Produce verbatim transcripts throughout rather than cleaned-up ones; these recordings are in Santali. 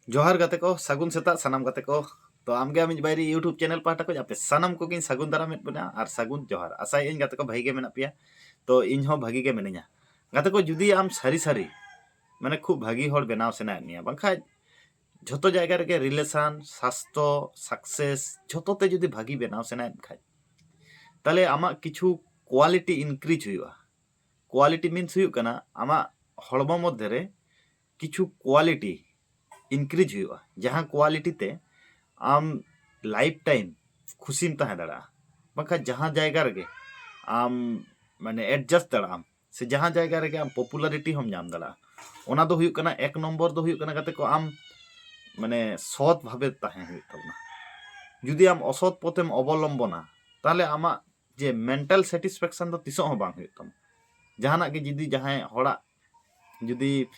ᱡᱚᱦᱟᱨ ᱜᱟᱛᱮ ᱠᱚ, ᱥᱟᱹᱜᱩᱱ ᱥᱮᱛᱟᱜ ᱥᱟᱱᱟᱢ ᱜᱟᱛᱮ ᱠᱚ᱾ ᱛᱚ ᱟᱢᱜᱮ ᱟᱢᱤᱡ ᱵᱟᱭᱨᱤ YouTube ᱪᱮᱱᱮᱞ ᱯᱟᱦᱴᱟ ᱠᱷᱚᱱ ᱟᱯᱮ ᱥᱟᱱᱟᱢ ᱠᱚᱜᱮᱧ ᱥᱟᱹᱜᱩᱱ ᱫᱟᱨᱟᱢᱮᱫ ᱵᱚᱱᱟ ᱟᱨ ᱥᱟᱹᱜᱩᱱ ᱡᱚᱦᱟᱨ᱾ ᱟᱥᱟᱭᱟᱹᱧ ᱜᱟᱛᱮ ᱠᱚ ᱵᱷᱟᱹᱜᱤ ᱜᱮ ᱢᱮᱱᱟᱜ ᱯᱮᱭᱟ, ᱛᱚ ᱤᱧ ᱦᱚᱸ ᱵᱷᱟᱹᱜᱤ ᱜᱮ ᱢᱤᱱᱟᱹᱧᱟ᱾ ᱜᱟᱛᱮ ᱠᱚ, ᱡᱩᱫᱤ ᱟᱢ ᱥᱟᱹᱨᱤ ᱥᱟᱹᱨᱤ ᱢᱟᱱᱮ ᱠᱷᱩᱵ ᱵᱷᱟᱹᱜᱤ ᱦᱚᱲ ᱵᱮᱱᱟᱣ ᱥᱟᱱᱟᱭᱮᱫ ᱢᱮᱭᱟ, ᱵᱟᱝᱠᱷᱟᱡ ᱡᱷᱚᱛᱚ ᱡᱟᱭᱜᱟ ᱨᱮᱜᱮ relation, ᱥᱟᱥᱛᱚ, success ᱡᱷᱚᱛᱚ ᱛᱮ ᱡᱩᱫᱤ ᱵᱷᱟᱹᱜᱤ ᱵᱮᱱᱟᱣ ᱥᱟᱱᱟᱭᱮᱫ ᱠᱷᱟᱡ, ᱛᱟᱦᱞᱮ ᱟᱢᱟᱜ ᱠᱤᱪᱷᱩ quality increase ᱦᱩᱭᱩᱜᱼᱟ᱾ Quality means ᱦᱩᱭᱩᱜ ᱠᱟᱱᱟ ᱟᱢᱟᱜ ᱦᱚᱲᱢᱚ ᱢᱚᱫᱽᱫᱷᱮ ᱨᱮ ᱠᱤᱪᱷᱩ quality increase ᱦᱩᱭᱩᱜᱼᱟ, ᱡᱟᱦᱟᱸ quality ᱛᱮ ᱟᱢ life time ᱠᱷᱩᱥᱤᱢ ᱛᱟᱦᱮᱸ ᱫᱟᱲᱮᱭᱟᱜᱼᱟ, ᱵᱟᱝᱠᱷᱟᱱ ᱡᱟᱦᱟᱸ ᱡᱟᱭᱜᱟ ᱨᱮᱜᱮ ᱟᱢ ᱢᱟᱱᱮ adjust ᱫᱟᱲᱮᱭᱟᱜ ᱟᱢ, ᱥᱮ ᱡᱟᱦᱟᱸ ᱡᱟᱭᱜᱟ ᱨᱮᱜᱮ ᱟᱢ popularity ᱦᱚᱸᱢ ᱧᱟᱢ ᱫᱟᱲᱮᱭᱟᱜᱼᱟ᱾ ᱚᱱᱟ ᱫᱚ ᱦᱩᱭᱩᱜ ᱠᱟᱱᱟ, ᱮᱠ ᱱᱚᱢᱵᱚᱨ ᱫᱚ ᱦᱩᱭᱩᱜ ᱠᱟᱱᱟ ᱜᱟᱛᱮ ᱠᱚ, ᱟᱢ ᱢᱟᱱᱮ ᱥᱚᱛ ᱵᱷᱟᱵᱮ ᱛᱟᱦᱮᱸ ᱦᱩᱭᱩᱜ ᱛᱟᱵᱚᱱᱟ᱾ ᱡᱩᱫᱤ ᱟᱢ ᱚᱥᱚᱛ ᱯᱚᱛᱷᱮᱢ ᱚᱵᱚᱞᱚᱢᱵᱚᱱᱟ, ᱛᱟᱦᱞᱮ ᱟᱢᱟᱜ ᱡᱮ mental satisfaction ᱫᱚ ᱛᱤᱥᱚᱜ ᱦᱚᱸ ᱵᱟᱝ ᱦᱩᱭᱩᱜ ᱛᱟᱢᱟ᱾ ᱡᱟᱦᱟᱱᱟᱜ ᱜᱮ ᱡᱩᱫᱤ ᱡᱟᱦᱟᱸᱭ ᱦᱚᱲᱟᱜ ᱡᱩᱫᱤ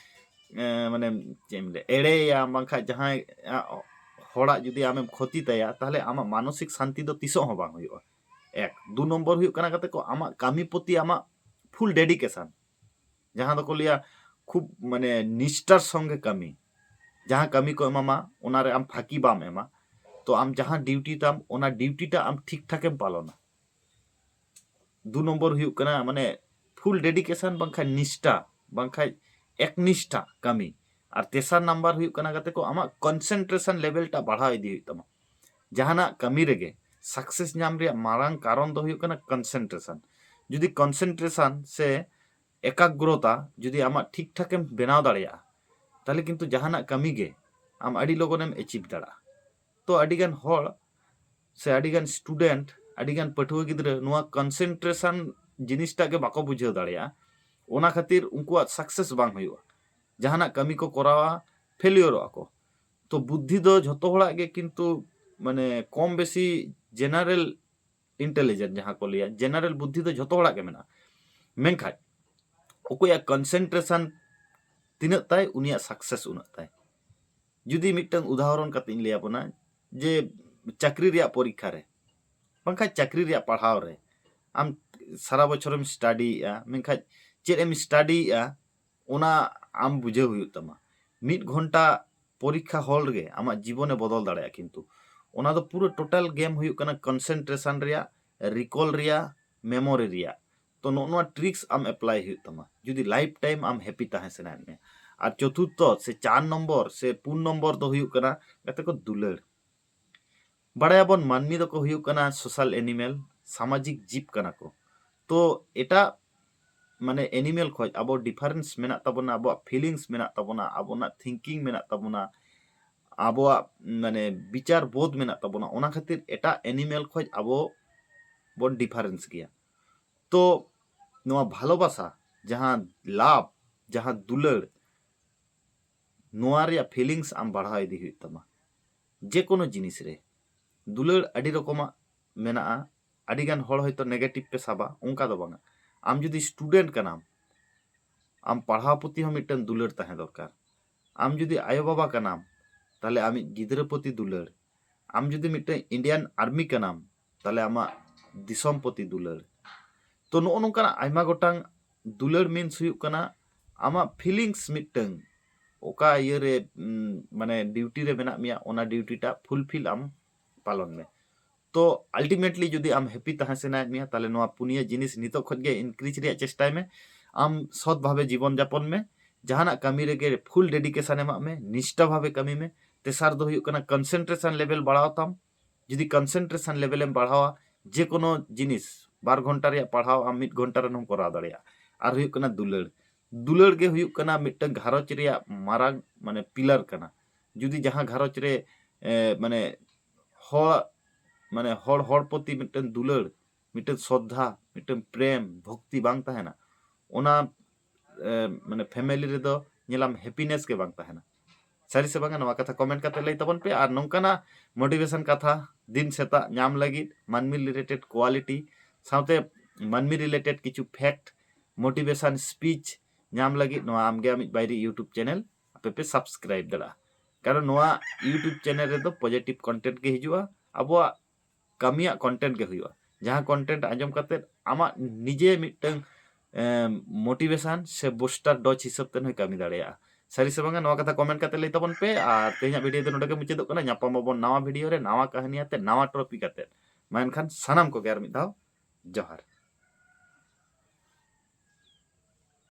ᱮ, ᱢᱟᱱᱮ ᱪᱮᱫ ᱮᱢ ᱞᱟᱹᱭᱟ, ᱮᱲᱮᱭᱟᱢ, ᱵᱟᱝᱠᱷᱟᱡ ᱡᱟᱦᱟᱸᱭ ᱟ, ᱦᱚᱲᱟᱜ ᱡᱩᱫᱤ ᱟᱢᱮᱢ ᱠᱷᱚᱛᱤ ᱛᱟᱭᱟ, ᱛᱟᱦᱞᱮ ᱟᱢᱟᱜ ᱢᱟᱱᱚᱥᱤᱠ ᱥᱟᱱᱛᱤ ᱫᱚ ᱛᱤᱥᱚᱜ ᱦᱚᱸ ᱵᱟᱝ ᱦᱩᱭᱩᱜᱼᱟ᱾ ᱮᱠ᱾ ᱫᱩ ᱱᱚᱢᱵᱚᱨ ᱦᱩᱭᱩᱜ ᱠᱟᱱᱟ ᱜᱟᱛᱮ ᱠᱚ, ᱟᱢᱟᱜ ᱠᱟᱹᱢᱤ ᱯᱨᱚᱛᱤ ᱟᱢᱟᱜ full dedication, ᱡᱟᱦᱟᱸ ᱫᱚᱠᱚ ᱞᱟᱹᱭᱟ ᱠᱷᱩᱵ ᱢᱟᱱᱮ ᱱᱤᱥᱴᱟᱨ ᱥᱚᱝᱜᱮ ᱠᱟᱹᱢᱤ᱾ ᱡᱟᱦᱟᱸ ᱠᱟᱹᱢᱤ ᱠᱚ ᱮᱢᱟᱢᱟ, ᱚᱱᱟᱨᱮ ᱟᱢ ᱯᱷᱟᱹᱠᱤ ᱵᱟᱢ ᱮᱢᱟ᱾ ᱛᱚ ᱟᱢ ᱡᱟᱦᱟᱸ duty ᱛᱟᱢ, ᱚᱱᱟ duty ᱴᱟ ᱟᱢ ᱴᱷᱤᱠ ᱴᱷᱟᱠ ᱮᱢ ᱯᱟᱞᱚᱱᱟ᱾ ᱫᱩ ᱱᱚᱢᱵᱚᱨ ᱦᱩᱭᱩᱜ ᱠᱟᱱᱟ ᱢᱟᱱᱮ full dedication ᱵᱟᱝᱠᱷᱟᱱ ᱱᱤᱥᱴᱟ, ᱵᱟᱝᱠᱷᱟᱱ ᱮᱠᱱᱤᱥᱴᱟ ᱠᱟᱹᱢᱤ᱾ ᱟᱨ ᱛᱮᱥᱟᱨ ᱱᱟᱢᱵᱟᱨ ᱦᱩᱭᱩᱜ ᱠᱟᱱᱟ ᱜᱟᱛᱮ ᱠᱚ, ᱟᱢᱟᱜ concentration level ᱴᱟ ᱵᱟᱲᱦᱟᱣ ᱤᱫᱤ ᱦᱩᱭᱩᱜ ᱛᱟᱢᱟ᱾ ᱡᱟᱦᱟᱱᱟᱜ ᱠᱟᱹᱢᱤ ᱨᱮᱜᱮ success ᱧᱟᱢ ᱨᱮᱭᱟᱜ ᱢᱟᱨᱟᱝ ᱠᱟᱨᱚᱱ ᱫᱚ ᱦᱩᱭᱩᱜ ᱠᱟᱱᱟ concentration᱾ ᱡᱩᱫᱤ concentration ᱥᱮ ᱮᱠᱟᱜᱽᱨᱚᱛᱟ ᱡᱩᱫᱤ ᱟᱢᱟᱜ ᱴᱷᱤᱠ ᱴᱷᱟᱠᱮᱢ ᱵᱮᱱᱟᱣ ᱫᱟᱲᱮᱭᱟᱜᱼᱟ, ᱛᱟᱦᱞᱮ ᱠᱤᱱᱛᱩ ᱡᱟᱦᱟᱱᱟᱜ ᱠᱟᱹᱢᱤ ᱜᱮ ᱟᱢ ᱟᱹᱰᱤ ᱞᱚᱜᱚᱱᱮᱢ achieve ᱫᱟᱲᱮᱭᱟᱜᱼᱟ᱾ ᱛᱚ ᱟᱹᱰᱤᱜᱟᱱ ᱦᱚᱲ ᱥᱮ ᱟᱹᱰᱤᱜᱟᱱ student, ᱟᱹᱰᱤᱜᱟᱱ ᱯᱟᱹᱴᱷᱩᱣᱟᱹ ᱜᱤᱫᱽᱨᱟᱹ ᱱᱚᱣᱟ concentration ᱡᱤᱱᱤᱥᱴᱟᱜ ᱜᱮ ᱵᱟᱠᱚ ᱵᱩᱡᱷᱟᱹᱣ ᱫᱟᱲᱮᱭᱟᱜᱼᱟ᱾ ᱚᱱᱟ ᱠᱷᱟᱹᱛᱤᱨ ᱩᱱᱠᱩᱣᱟᱜ success ᱵᱟᱝ ᱦᱩᱭᱩᱜᱼᱟ᱾ ᱡᱟᱦᱟᱱᱟᱜ ᱠᱟᱹᱢᱤ ᱠᱚ ᱠᱚᱨᱟᱣᱟ, ᱯᱷᱮᱞᱤᱭᱚᱨᱚᱜᱼᱟ ᱠᱚ᱾ ᱛᱚ ᱵᱩᱫᱽᱫᱷᱤ ᱫᱚ ᱡᱷᱚᱛᱚ ᱦᱚᱲᱟᱜ ᱜᱮ ᱠᱤᱱᱛᱩ ᱢᱟᱱᱮ ᱠᱚᱢ ᱵᱮᱥᱤ general intelligent ᱡᱟᱦᱟᱸ ᱠᱚ ᱞᱟᱹᱭᱟ, general ᱵᱩᱫᱽᱫᱷᱤ ᱫᱚ ᱡᱷᱚᱛᱚ ᱦᱚᱲᱟᱜ ᱜᱮ ᱢᱮᱱᱟᱜᱼᱟ᱾ ᱢᱮᱱᱠᱷᱟᱡ ᱚᱠᱚᱭᱟᱜ concentration ᱛᱤᱱᱟᱹᱜ ᱛᱟᱭ, ᱩᱱᱤᱭᱟᱜ success ᱩᱱᱟᱹᱜ ᱛᱟᱭ᱾ ᱡᱩᱫᱤ ᱢᱤᱫᱴᱟᱝ ᱩᱫᱟᱦᱚᱨᱚᱱ ᱠᱟᱛᱮ ᱤᱧ ᱞᱟᱹᱭ ᱟᱵᱚᱱᱟ, ᱡᱮ ᱪᱟᱹᱠᱨᱤ ᱨᱮᱭᱟᱜ ᱯᱚᱨᱤᱠᱠᱷᱟ ᱨᱮ, ᱵᱟᱝᱠᱷᱟᱡ ᱪᱟᱹᱠᱨᱤ ᱨᱮᱭᱟᱜ ᱯᱟᱲᱦᱟᱣ ᱨᱮ, ᱟᱢ ᱥᱟᱨᱟ ᱵᱚᱪᱷᱚᱨᱮᱢ studyᱭᱮᱫᱼᱟ, ᱢᱮᱱᱠᱷᱟᱡ ᱪᱮᱫ ᱮᱢ studyᱭᱮᱫᱼᱟ, ᱚᱱᱟ ᱟᱢ ᱵᱩᱡᱷᱟᱹᱣ ᱦᱩᱭᱩᱜ ᱛᱟᱢᱟ᱾ ᱢᱤᱫ ᱜᱷᱚᱱᱴᱟ ᱯᱚᱨᱤᱠᱠᱷᱟ ᱦᱚᱞ ᱨᱮᱜᱮ ᱟᱢᱟᱜ ᱡᱤᱵᱚᱱᱮ ᱵᱚᱫᱚᱞ ᱫᱟᱲᱮᱭᱟᱜᱼᱟ᱾ ᱠᱤᱱᱛᱩ ᱚᱱᱟ ᱫᱚ ᱯᱩᱨᱟᱹ ᱴᱳᱴᱟᱞ ᱜᱮᱢ ᱦᱩᱭᱩᱜ ᱠᱟᱱᱟ ᱠᱚᱱᱥᱮᱱᱴᱨᱮᱥᱚᱱ ᱨᱮᱭᱟᱜ, ᱨᱤᱠᱚᱞ ᱨᱮᱭᱟᱜ, ᱢᱮᱢᱳᱨᱤ ᱨᱮᱭᱟᱜ᱾ ᱛᱚ ᱱᱚᱜᱼᱚ ᱱᱚᱣᱟ ᱴᱨᱤᱠᱥ ᱟᱢ ᱮᱯᱞᱟᱭ ᱦᱩᱭᱩᱜ ᱛᱟᱢᱟ ᱡᱩᱫᱤ ᱞᱟᱭᱤᱯᱷ ᱴᱟᱭᱤᱢ ᱟᱢ ᱦᱮᱯᱤ ᱛᱟᱦᱮᱸ ᱥᱟᱱᱟᱭᱮᱫ ᱢᱮᱭᱟ᱾ ᱟᱨ ᱪᱚᱛᱩᱨᱛᱷᱚ ᱥᱮ ᱪᱟᱨ ᱱᱚᱢᱵᱚᱨ ᱥᱮ ᱯᱩᱱ ᱱᱚᱢᱵᱚᱨ ᱫᱚ ᱦᱩᱭᱩᱜ ᱠᱟᱱᱟ ᱜᱟᱛᱮ ᱠᱚ ᱫᱩᱞᱟᱹᱲ᱾ ᱵᱟᱲᱟᱭᱟᱵᱚᱱ ᱢᱟᱹᱱᱢᱤ ᱫᱚᱠᱚ ᱦᱩᱭᱩᱜ ᱠᱟᱱᱟ ᱥᱳᱥᱟᱞ ᱮᱱᱤᱢᱮᱞ, ᱥᱟᱢᱟᱡᱤᱠ ᱡᱤᱵᱽ ᱠᱟᱱᱟ ᱠᱚ᱾ ᱛᱚ ᱮᱴᱟᱜ ᱢᱟᱱᱮ ᱮᱱᱤᱢᱮᱞ ᱠᱷᱚᱡ ᱟᱵᱚ ᱰᱤᱯᱷᱟᱨᱮᱱᱥ ᱢᱮᱱᱟᱜ ᱛᱟᱵᱚᱱᱟ, ᱟᱵᱚᱣᱟᱜ ᱯᱷᱤᱞᱤᱝᱥ ᱢᱮᱱᱟᱜ ᱛᱟᱵᱚᱱᱟ, ᱟᱵᱚᱱᱟᱜ ᱛᱷᱤᱝᱠᱤᱝ ᱢᱮᱱᱟᱜ ᱛᱟᱵᱚᱱᱟ, ᱟᱵᱚᱣᱟᱜ ᱢᱟᱱᱮ ᱵᱤᱪᱟᱨ ᱵᱳᱫᱷ ᱢᱮᱱᱟᱜ ᱛᱟᱵᱚᱱᱟ᱾ ᱚᱱᱟ ᱠᱷᱟᱹᱛᱤᱨ ᱮᱴᱟᱜ ᱮᱱᱤᱢᱮᱞ ᱠᱷᱚᱡ ᱟᱵᱚ ᱵᱚᱱ ᱰᱤᱯᱷᱟᱨᱮᱱᱥ ᱜᱮᱭᱟ᱾ ᱛᱚ ᱱᱚᱣᱟ ᱵᱷᱟᱞᱚᱵᱟᱥᱟ, ᱡᱟᱦᱟᱸ ᱞᱟᱵᱷ, ᱡᱟᱦᱟᱸ ᱫᱩᱞᱟᱹᱲ, ᱱᱚᱣᱟ ᱨᱮᱭᱟᱜ ᱯᱷᱤᱞᱤᱝᱥ ᱟᱢ ᱵᱟᱲᱦᱟᱣ ᱤᱫᱤ ᱦᱩᱭᱩᱜ ᱛᱟᱢᱟ᱾ ᱡᱮ ᱠᱳᱱᱳ ᱡᱤᱱᱤᱥ ᱨᱮ ᱫᱩᱞᱟᱹᱲ ᱟᱹᱰᱤ ᱨᱚᱠᱚᱢᱟᱜ ᱢᱮᱱᱟᱜᱼᱟ᱾ ᱟᱹᱰᱤᱜᱟᱱ ᱦᱚᱲ ᱦᱚᱭᱛᱳ ᱱᱮᱜᱮᱴᱤᱵᱷ ᱯᱮ ᱥᱟᱵᱟ, ᱚᱱᱠᱟ ᱫᱚ ᱵᱟᱝᱟ᱾ ᱟᱢ ᱡᱩᱫᱤ ᱥᱴᱩᱰᱮᱱᱴ ᱠᱟᱱᱟᱢ, ᱟᱢ ᱯᱟᱲᱦᱟᱣ ᱯᱨᱚᱛᱤ ᱦᱚᱸ ᱢᱤᱫᱴᱟᱝ ᱫᱩᱞᱟᱹᱲ ᱛᱟᱦᱮᱸ ᱫᱚᱨᱠᱟᱨ᱾ ᱟᱢ ᱡᱩᱫᱤ ᱟᱭᱳᱼᱵᱟᱵᱟ ᱠᱟᱱᱟᱢ, ᱛᱟᱦᱞᱮ ᱟᱢᱤᱡ ᱜᱤᱫᱽᱨᱟᱹ ᱯᱨᱚᱛᱤ ᱫᱩᱞᱟᱹᱲ᱾ ᱟᱢ ᱡᱩᱫᱤ ᱢᱤᱫᱴᱟᱝ ᱤᱱᱰᱤᱭᱟᱱ ᱟᱨᱢᱤ ᱠᱟᱱᱟᱢ, ᱛᱟᱦᱞᱮ ᱟᱢᱟᱜ ᱫᱤᱥᱚᱢ ᱯᱨᱚᱛᱤ ᱫᱩᱞᱟᱹᱲ᱾ ᱛᱚ ᱱᱚᱜᱼᱚ ᱱᱚᱝᱠᱟᱱᱟᱜ ᱟᱭᱢᱟ ᱜᱚᱴᱟᱝ ᱫᱩᱞᱟᱹᱲ ᱢᱤᱱᱥ ᱦᱩᱭᱩᱜ ᱠᱟᱱᱟ ᱟᱢᱟᱜ ᱯᱷᱤᱞᱤᱝᱥ ᱢᱤᱫᱴᱟᱝ, ᱚᱠᱟ ᱤᱭᱟᱹᱨᱮ ᱩᱢ, ᱢᱟᱱᱮ ᱰᱤᱭᱩᱴᱤ ᱨᱮ ᱢᱮᱱᱟᱜ ᱢᱮᱭᱟ, ᱚᱱᱟ ᱰᱤᱭᱩᱴᱤᱴᱟᱜ ᱯᱷᱩᱞᱯᱷᱤᱞ ᱟᱢ ᱯᱟᱞᱚᱱ ᱢᱮ᱾ ᱛᱚ ᱟᱞᱴᱤᱢᱮᱴᱞᱤ ᱡᱩᱫᱤ ᱟᱢ ᱦᱮᱯᱤ ᱛᱟᱦᱮᱸ ᱥᱟᱱᱟᱭᱮᱫ ᱢᱮᱭᱟ, ᱛᱟᱦᱞᱮ ᱱᱚᱣᱟ ᱯᱩᱱᱭᱟᱹ ᱡᱤᱱᱤᱥ ᱱᱤᱛᱚᱜ ᱠᱷᱚᱱ ᱜᱮ ᱤᱱᱠᱨᱤᱡᱽ ᱨᱮᱭᱟᱜ ᱪᱮᱥᱴᱟᱭ ᱢᱮ᱾ ᱟᱢ ᱥᱚᱛ ᱵᱷᱟᱵᱮ ᱡᱤᱵᱚᱱ ᱡᱟᱯᱚᱱ ᱢᱮ, ᱡᱟᱦᱟᱱᱟᱜ ᱠᱟᱹᱢᱤ ᱨᱮᱜᱮ ᱯᱷᱩᱞ ᱰᱮᱰᱤᱠᱮᱥᱚᱱ ᱮᱢᱟᱜ ᱢᱮ, ᱱᱤᱥᱴᱷᱟ ᱵᱷᱟᱵᱮ ᱠᱟᱹᱢᱤ ᱢᱮ᱾ ᱛᱮᱥᱟᱨ ᱫᱚ ᱦᱩᱭᱩᱜ ᱠᱟᱱᱟ ᱠᱚᱱᱥᱮᱱᱴᱨᱮᱥᱚᱱ ᱞᱮᱵᱮᱞ ᱵᱟᱲᱟᱣ ᱛᱟᱢ᱾ ᱡᱩᱫᱤ ᱠᱚᱱᱥᱮᱱᱴᱨᱮᱥᱚᱱ ᱞᱮᱵᱮᱞ ᱮᱢ ᱵᱟᱲᱦᱟᱣᱟ, ᱡᱮ ᱠᱳᱱᱳ ᱡᱤᱱᱤᱥ ᱵᱟᱨ ᱜᱷᱚᱱᱴᱟ ᱨᱮᱭᱟᱜ ᱯᱟᱲᱦᱟᱣ ᱟᱢ ᱢᱤᱫ ᱜᱷᱚᱱᱴᱟ ᱨᱮᱦᱚᱸᱢ ᱠᱚᱨᱟᱣ ᱫᱟᱲᱮᱭᱟᱜᱼᱟ᱾ ᱟᱨ ᱦᱩᱭᱩᱜ ᱠᱟᱱᱟ ᱫᱩᱞᱟᱹᱲ᱾ ᱫᱩᱞᱟᱹᱲ ᱜᱮ ᱦᱩᱭᱩᱜ ᱠᱟᱱᱟ ᱢᱤᱫᱴᱟᱝ ᱜᱷᱟᱨᱚᱸᱡᱽ ᱨᱮᱭᱟᱜ ᱢᱟᱨᱟᱝ ᱢᱟᱱᱮ ᱯᱤᱞᱟᱨ ᱠᱟᱱᱟ᱾ ᱡᱩᱫᱤ ᱡᱟᱦᱟᱸ ᱜᱷᱟᱨᱚᱸᱡᱽ ᱨᱮ ᱮ, ᱢᱟᱱᱮ ᱦᱚᱲ ᱢᱟᱱᱮ ᱦᱚᱲ ᱦᱚᱲ ᱯᱨᱚᱛᱤ ᱢᱤᱫᱴᱟᱝ ᱫᱩᱞᱟᱹᱲ, ᱢᱤᱫᱴᱟᱝ ᱥᱨᱚᱫᱷᱟ, ᱢᱤᱫᱴᱟᱝ ᱯᱨᱮᱢ ᱵᱷᱚᱠᱛᱤ ᱵᱟᱝ ᱛᱟᱦᱮᱱᱟ, ᱚᱱᱟ ᱮ, ᱢᱟᱱᱮ ᱯᱷᱮᱢᱮᱞᱤ ᱨᱮᱫᱚ ᱧᱮᱞᱟᱢ ᱦᱮᱯᱤᱱᱮᱥ ᱜᱮ ᱵᱟᱝ ᱛᱟᱦᱮᱱᱟ᱾ ᱥᱟᱹᱨᱤ ᱥᱮ ᱵᱟᱝᱟ, ᱱᱚᱣᱟ ᱠᱟᱛᱷᱟ ᱠᱚᱢᱮᱱᱴ ᱠᱟᱛᱮ ᱞᱟᱹᱭ ᱛᱟᱵᱚᱱ ᱯᱮ᱾ ᱟᱨ ᱱᱚᱝᱠᱟᱱᱟᱜ ᱢᱳᱴᱤᱵᱷᱮᱥᱚᱱ ᱠᱟᱛᱷᱟ ᱫᱤᱱ ᱥᱮᱛᱟᱜ ᱧᱟᱢ ᱞᱟᱹᱜᱤᱫ, ᱢᱟᱹᱱᱢᱤ ᱨᱤᱞᱮᱴᱮᱰ ᱠᱳᱣᱟᱞᱤᱴᱤ ᱥᱟᱶᱛᱮ ᱢᱟᱹᱱᱢᱤ ᱨᱤᱞᱮᱴᱮᱰ ᱠᱤᱪᱷᱩ ᱯᱷᱮᱠᱴ, ᱢᱳᱴᱤᱵᱷᱮᱥᱚᱱ ᱥᱯᱤᱪ ᱧᱟᱢ ᱞᱟᱹᱜᱤᱫ ᱱᱚᱣᱟ ᱟᱢᱜᱮ ᱟᱢᱤᱡ ᱵᱟᱭᱨᱤ ᱤᱭᱩᱴᱩᱵᱽ ᱪᱮᱱᱮᱞ ᱟᱯᱮ ᱯᱮ ᱥᱟᱵᱥᱠᱨᱟᱭᱤᱵ ᱫᱟᱲᱮᱭᱟᱜᱼᱟ᱾ ᱠᱟᱨᱚᱱ ᱱᱚᱣᱟ ᱤᱭᱩᱴᱩᱵᱽ ᱪᱮᱱᱮᱞ ᱨᱮᱫᱚ ᱯᱚᱡᱤᱴᱤᱵᱷ ᱠᱚᱱᱴᱮᱱᱴ ᱜᱮ ᱦᱤᱡᱩᱜᱼᱟ, ᱟᱵᱚᱣᱟᱜ ᱠᱟᱹᱢᱤᱭᱟᱜ ᱠᱚᱱᱴᱮᱱᱴ ᱜᱮ ᱦᱩᱭᱩᱜᱼᱟ᱾ ᱡᱟᱦᱟᱸ ᱠᱚᱱᱴᱮᱱᱴ ᱟᱸᱡᱚᱢ ᱠᱟᱛᱮ ᱟᱢᱟᱜ ᱱᱤᱡᱮ ᱢᱤᱫᱴᱟᱝ ᱢᱳᱴᱤᱵᱷᱮᱥᱚᱱ ᱥᱮ ᱵᱩᱥᱴᱟᱨ ᱰᱳᱡᱽ ᱦᱤᱥᱟᱹᱵ ᱛᱮ ᱦᱚᱸᱭ ᱠᱟᱹᱢᱤ ᱫᱟᱲᱮᱭᱟᱜᱼᱟ᱾ ᱥᱟᱹᱨᱤ ᱥᱮ ᱵᱟᱝᱟ, ᱱᱚᱣᱟ ᱠᱟᱛᱷᱟ comment ᱠᱟᱛᱮ ᱞᱟᱹᱭ ᱛᱟᱵᱚᱱ ᱯᱮ᱾ ᱟᱨ ᱛᱮᱦᱮᱧᱟᱜ video ᱫᱚ ᱱᱚᱰᱮ ᱜᱮ ᱢᱩᱪᱟᱹᱫᱚᱜ ᱠᱟᱱᱟ᱾ ᱧᱟᱯᱟᱢ ᱟᱵᱚᱱ ᱱᱟᱣᱟ video ᱨᱮ, ᱱᱟᱣᱟ ᱠᱟᱹᱦᱱᱤ ᱟᱛᱮ, ᱱᱟᱣᱟ topic ᱟᱛᱮ᱾ ᱢᱟ ᱮᱱᱠᱷᱟᱱ ᱥᱟᱱᱟᱢ ᱠᱚᱜᱮ ᱟᱨ ᱢᱤᱫ ᱫᱷᱟᱣ ᱡᱚᱦᱟᱨ᱾